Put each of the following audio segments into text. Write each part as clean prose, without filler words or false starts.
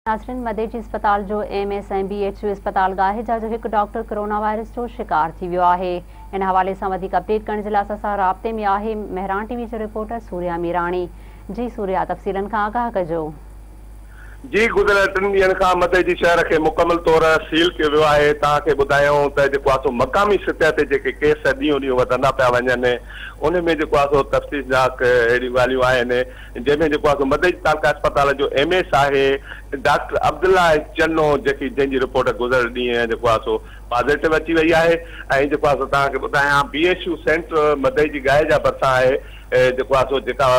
ناظرين مديجي اسپتال جو M S ۽ B H U اسپتال ڳاهيجا جو هڪ ڊاڪٽر ڪرونا وائرس جو شڪار ٿي ويو آهي ان حوالي سان وڌيڪ اپڊيٽ ڪرڻ جي لاء اسان سان رابطي ۾ آهي مهراڻ ٽي وي جو رپورٽر سوريا ميراڻي جي سوريا تفصيلن کان آگاهه ڪجو. جي گذريل ٽن ڏينهن کان مدئجي شهر کي مڪمل طور سيل ڪيو ويو آهي توهان کي ٻڌايون ته جيڪو آهي سو مقامي سطح تي جيڪي ڪيس ڏينهون ڏينهن وڌندا پيا وڃن ان ۾ جيڪو آهي سو تفتيشناڪ اهڙيون ڳالهيون آهن جنهن ۾ جيڪو آهي سو مدئجي تعلقه اسپتال جو ايم ايس آهي ڊاڪٽر عبدالله چنو جيڪي جنهن جي رپورٽ گذريل ڏينهن جيڪو آهي سو پازيٽو اچي وئي آهي ۽ جيڪو آهي سو توهان کي ٻڌايان B H U centre Madeji ڳاهيجا ڀرسان آهي جيڪو آهي سو جيڪا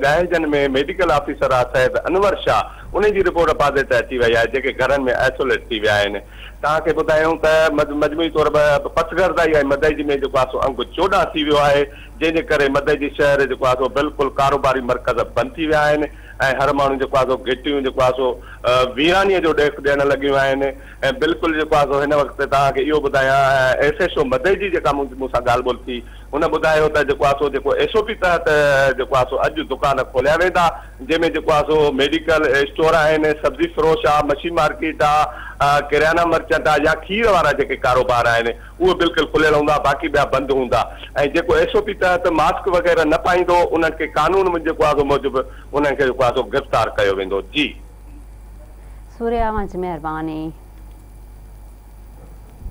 ڳاهيجن ۾ ميڊيڪل آفيسر آهي سيد انور شاهه انهي جي رپورٽ پازيٽو اچي وئي آهي جيڪي گهرن ۾ آئسوليٽ ٿي ويا آهن توهان کي ٻڌايون ته مجموعي طور پسگردائي ۽ مدئجي ۾ جيڪو آهي سو انگ 14 ٿي ويو آهي جنهن جي ڪري مدئجي شهر جيڪو آهي سو بلڪل ڪاروباري مرڪز بند ٿي ويا آهن ۽ هر ماڻهو جيڪو آهي سو گهٽيون جيڪو آهي سو ويراني جو ڏيک ڏيڻ لڳيون آهن ۽ بلڪل جيڪو آهي سو هن وقت توهان کي اهو ٻڌايان ايس ايڇ او مدئجي جيڪا مون سان ڳالهه ٻولهه ٿي هن ٻڌايو ته جيڪو آهي سو جيڪو ايس او پي تحت جيڪو آهي سو اڄ دڪان کوليا ويندا جنهن ۾ جيڪو آهي سو ميڊيڪل اسٽور آهن، سبزي فروش آ، مڇي مارڪيٽ آ، ڪريانا مرچنٽ آ يا کير وارا جيڪي ڪاروبار آهن اهي بلڪل کليل هوندا باقي ٻيا بند هوندا ۽ جيڪو ايس او پي تحت ماسڪ وغيره نه پائيندو انهن کي قانون جيڪو آهي سو موجب انهن کي جيڪو آهي سو گرفتار ڪيو ويندو جي. سوريا اوهان جي مهرباني.